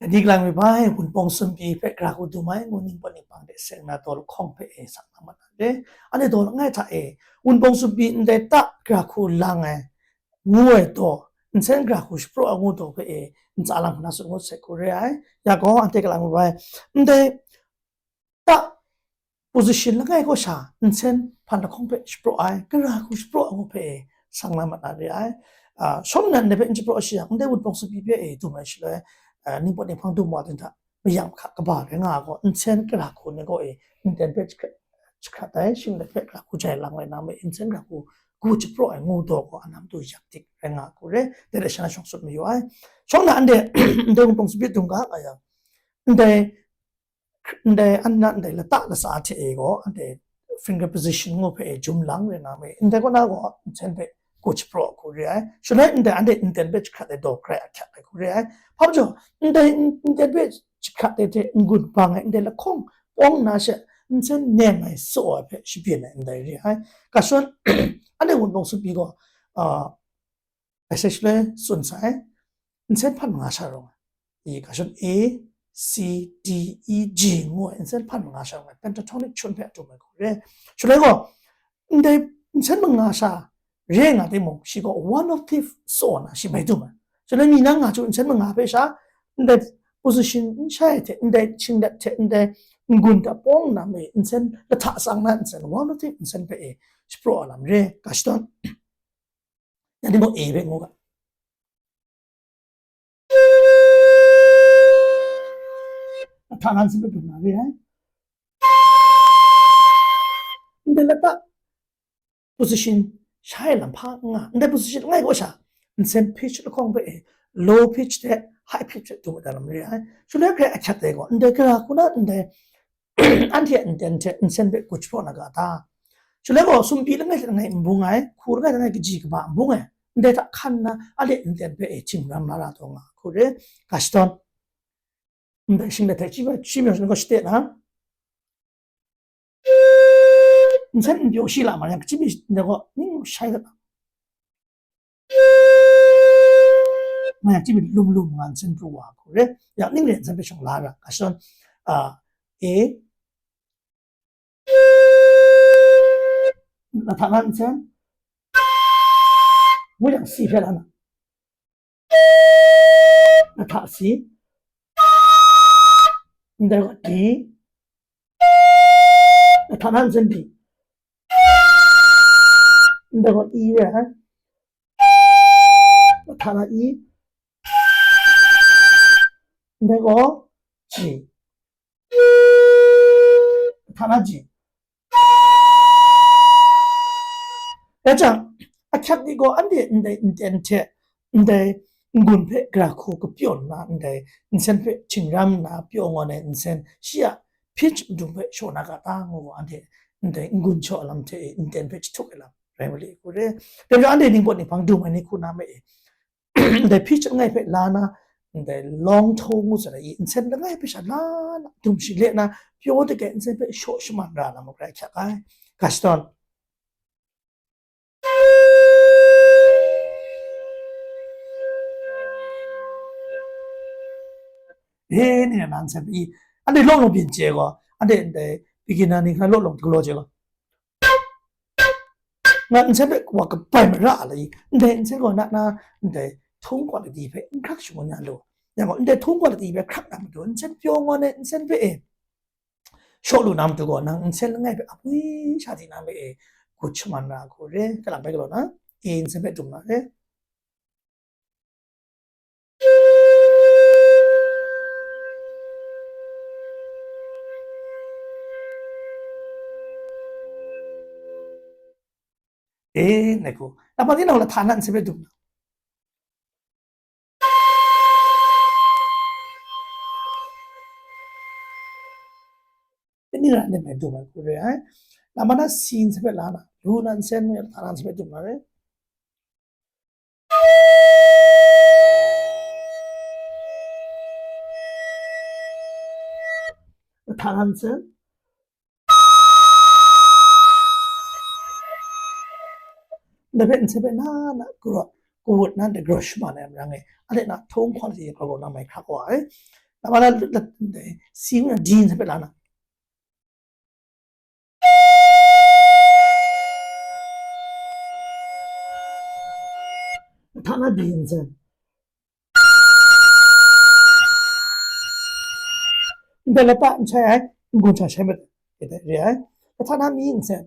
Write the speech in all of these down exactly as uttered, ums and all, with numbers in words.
Dai ni kalang mi bai, wunpawng sumpi hpe gara hku dum ai ngu ningpawt ninghpang de seng na daw lahkawng hpe e sak na mat na re. Anhte daw langai hta e, wunpawng sumpi ndai ta gara hku lang ai, ngu ai daw, nsen gara hku shapraw ai ngu daw hpe e, ntsa lang hkra tsun ngut sai hku re ai. Ya gaw, anhte kalang mi bai, ndai ta position langai kaw sha, nsen hpan lahkawng hpe shapraw ai, gara hku shapraw ai ngu hpe e, sang na mat na re ai. Ah, shawng nnan ndai hpe n shapraw shi yang, ndai wunpawng sumpi hpe e dum ai shaloi, ah, ningpawt ninghpang dum wa ting hta, mayang hka kaba rai nga ai gaw, nsen gara hku ni gaw e, nden hpe jahkrat, jahkrat ai, shing let hpe gara hku jai lang rai na me, nsen gara hku gu shapraw ai ngu daw gaw, a nam tu yak dik rai nga ai hku re, dai hte sha na shawng sut mayu ai. Shawng nna ndai, ndai wunpawng sumpi dum ga nga yang, ndai, ndai, an na ndai lata latsa hte e gaw, ndai finger position ngu hpe e jum lang rai na me, ndai kaw na gaw, nsen hpe gu shapraw ai hku re ai. Shaloi ndai, anhte nden hpe jahkrat ai daw grai ahkyak ai hku re ai. Hpa majaw, ndai nden hpe jahkrat ai hte n-gun bang ai, ndai lahkawng pawng na she, nsen nem ai, tsaw ai hpe shabyin ai ndai re ai. Ga shadawn, anhte wunpawng sumpi gaw, ah, ai sai shaloi tsun sai, nsen hpan manga sha rawng ai. I ga shadawn A, C, D, E, G ngu ai nsen hpan manga sha rawng ai, pentatonic tune hpe a dum ai hku re. Shaloi gaw, ndai nsen manga sha re nga timung, shi gaw one octave tsaw na shi bai dum ai. Shaloi mi nang nga chyu nsen manga hpe sha, ndai position n shai hte, ndai shing let hte, ndai n-gun hta pawng na me, nsen lahta tsang na nsen, one octave nsen hpe e shapraw ai lam re, ga shadawn. Ya ni gaw A hpe ngu ga. Lahta na nsen hpe dum na re ai. Ndai lata position shai lam hpa n nga, ndai position n nga ai kaw sha, nsen pitch lahkawng hpe e, low pitch hte high pitch hte dum ai da lam re ai. Shaloi grai ahkyak ai gaw, ndai gara hku na ndai anhte a nden hte nsen hpe gu shapraw na ga ta? Shaloi gaw, sumpi langai hte langai n bung ai, hku langai hte langai kaji kaba n bung ai, ndai hta hkan nna, anhte nden hpe e htingram la ra taw nga hku re, ga shadawn. Ndai shing let hte shi, shi myawng shi gaw shate na, nsen n pyaw shi la ma yang, kaji mi ndai gaw ning shai dat na. Ma yang, kaji mi lum lum nga nsen pru wa hku re. Ya, ning re nsen hpe shawng la ra, ga shadawn, ah, A, lahta na nsen, ngu yang C hpe la na. Lahta C. Ndai gaw D. Lahta na nsen D. Ndai gaw E re ai. Lahta na E. Ndai gaw G. Lahta na G. Ya jang, ahkyak ni gaw anhte ndai nden hte, ndai n-gun hpe gara hku kapyaw nna, ndai nsen hpe htingram nna pyaw ngawn ai nsen, shi a pitch madung hpe shaw na ga ta ngu gaw, anhte ndai n-gun shaw lam hte e nden hpe jahtuk ai lam rai mali hku re. Dai majaw, anhte ningpawt ninghpang dum ai ni hku na me e, ndai pitch langai hpe la na, ndai long tone ngu sai, nsen langai hpe sha la na, dum shi le na, pyaw de ge nsen hpe shaw shaman ra na, magrai ahkyak ai. Ga shadawn. E, ni na nsen hpe, anhte law lawng byin chye gaw, anhte ndai beginner ni hkra law lawng galaw chye gaw, nga nsen hpe wa kabai mara ai, ndai nsen gaw na na, ndai tone quality hpe n hkrak shangun ya lu. Ya gaw, ndai tone quality hpe hkrak na matu, nsen pyaw ngawn ai nsen hpe e shaw lu na matu gaw, nang nsen langai hpe apwi sha di na hpe e gut shaman na hku re, kalang bai galaw na, e nsen hpe dum na re. E, nai hku. Nang hpa tinang lahta na nsen hpe dum na. Ni na nem e dum ai hku re ai. Lama na C nsen hpe la na, lu na nsen, lahta na nsen hpe dum na re. Lahta na nsen. Ndai hpe nsen hpe na na grawt, kawut na ndai grawt shaman ai marang e, anhte na tone quality e grau grau na mai hkrak wa ai. Lama na, si na, di na pe la na. Hta na di nsen. Ndai lata n shai ai, n gun sha shai mat ai, re ai. Hta na mi nsen.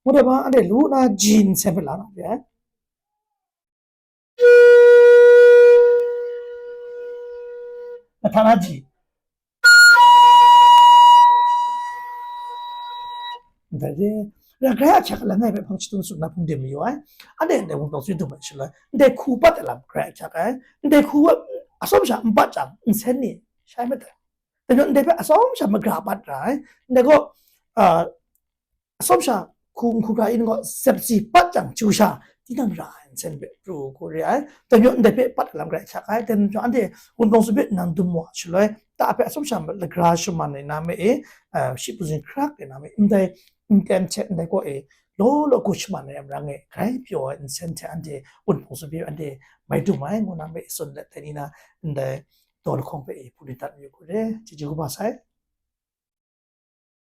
Ngu dai ma, anhte lu na jin sem hpe la na re ai. Hta na ji. Ndai re, ra grai ahkyak langai hpe hpang chyatun tsun na hpung de mayu ai. Anhte ndai wunpawng swi dum ai shaloi, ndai hku bat ai lam grai ahkyak ai. Ndai hku atsawm sha n bat jang, nsen ni shai mat ai. Dai majaw ndai hpe atsawm sha magra bat ra ai. Ndai gaw, ah, atsawm sha hku, hku gra in gaw, zep si bat jang chyu sha, tinang ra ai nsen hpe pru hku re ai. Dai majaw ndai hpe bat ai lam grai ahkyak ai. Dai majaw anhte wunpawng swi hpe nang dum wa shaloi, ta hpe atsawm sha lagra shaman ai na me e, ah, shi pungzing hkrak ai na me e, ndai ntem hte ndai gaw e, law law hku shaman ai amrang e, grai pyaw ai nsen hte anhte wunpawng swi hpe anhte mai dum ai, ngu na me e, tsun let dai ni na, ndai daw lahkawng hpe e, hpu ni dat mayu hku re, chyeju kaba sai.